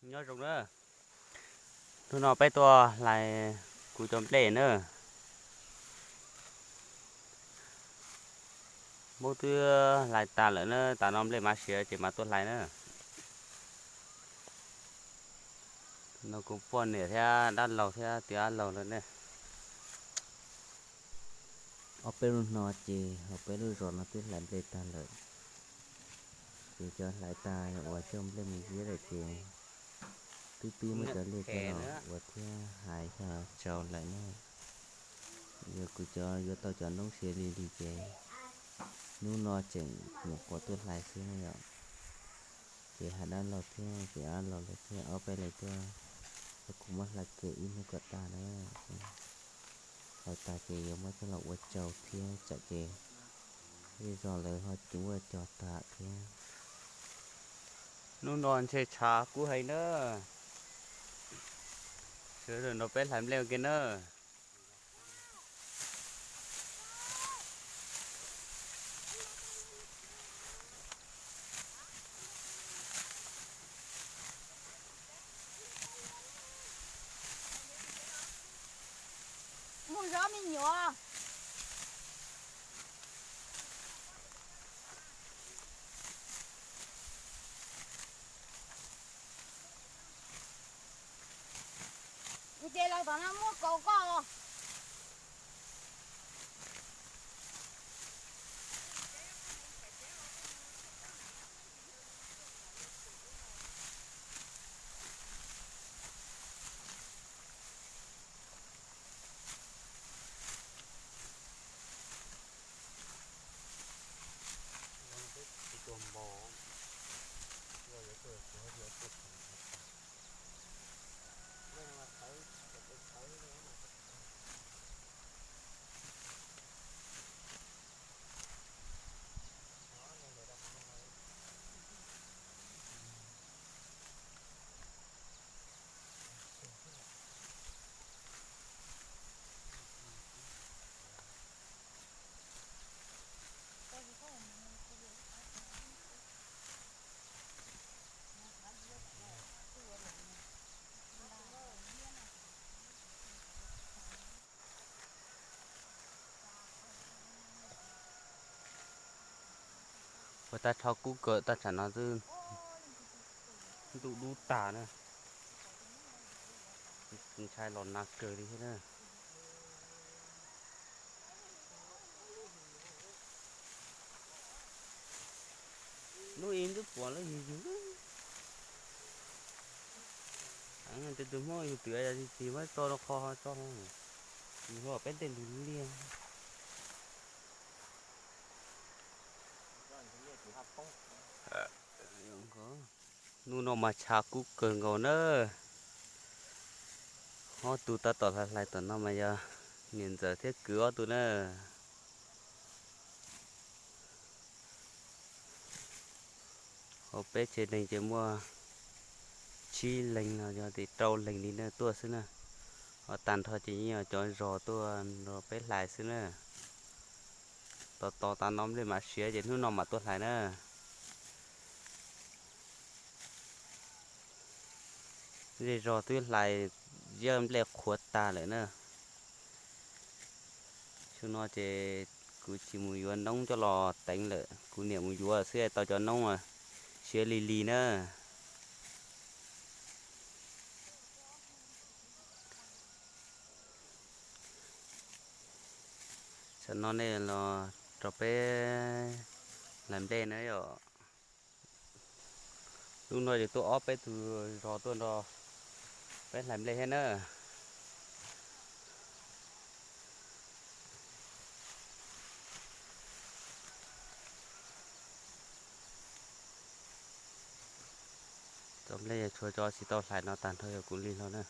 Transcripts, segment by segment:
Nyob zoo na, hnub no peb tuaj hlais kuv cov nplej na. Hmoob twb hlais tas lawm na, tas no nplej mas siav ces mas tuaj hlais na. No kuv poj niam thiab dab laug thiab tij dab laug lawm ne. Ob peb lub no ces hauv peb lub zos no twb hlais nplej tag lawm. Ces cov hlais tas uas coj nplej mus ziab lawm ces twb pib muab cov liaj coj los ua thiab hais xyov tsau lawm na. Yog kuv cov yuav tau cov noob siav li li ces hnub no tseem nyuam qhuav tuaj hlais xwb na yom. Ces hais dab laug thiab ces dab laug lawv thiaj ob peb leeg tuaj, kuv muab hlais kiag ib hnub kom tag na. Hlais tas ces yuav muab coj los ua tsau thiab tsam ces zej zos lawv ho cov cog tag thiab. Hnub no ntshe tshav kub heev na. Sawv daws nrog peb hlais nplej ua ke na. Mus zov me nyuam. Ces los tom no muaj kaus koj. Ua tag nrho kub kawg, tag tsam no twb ntuj dub tag na, ntshai los nag kawg li thiab na. Hnub ib twb pom lawm yus yus, tus tus Hmoob yus twm tis muab tso rau qhov tso, yus hlo peb tej ntug liaj. Hnub no mas tshav kub kawg nkaus na. Ob tug tab tom hlais hlais tom no mas yog niam ntxawm thiab kwv ob tug na. Hauv peb tsev neeg ces muaj tsib leeg los yog tias rau leeg li na tuaj xwb na. Ho tag nrho ces yeej yog cov zos tuaj nrog peb hlais xwb na. Tos tos tas no nplej mam siav ces hnub no mam tuaj hlais na. Zej zog twb hlais ziab nplej qhuav tag lawm na. Xyoo no ces kuv tsis mus yuav noob coj los teev lawm, kuv niam mus yuav xwb tau cov noob siav li li na. Tam no nej los rau peb hlais nplej na yom. Hnub no ces tuaj ob peb tug zos tuaj nrog peb hlais nplej thiab na. Cov nplej yog tshuav cov tsis tau hlais no tag nrho yog kuv li hlo na.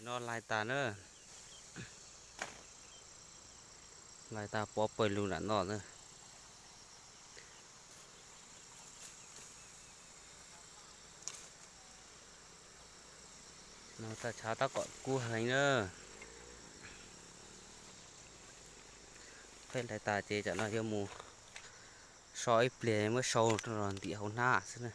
No lais tas na, lais tas pov pawg lug nram no na. No txhaj tshav tab kom kub heev na. Peb lais tas ces tam no yuav mus so ib pliag muab sau rau los ntim hauv hnab xwb na.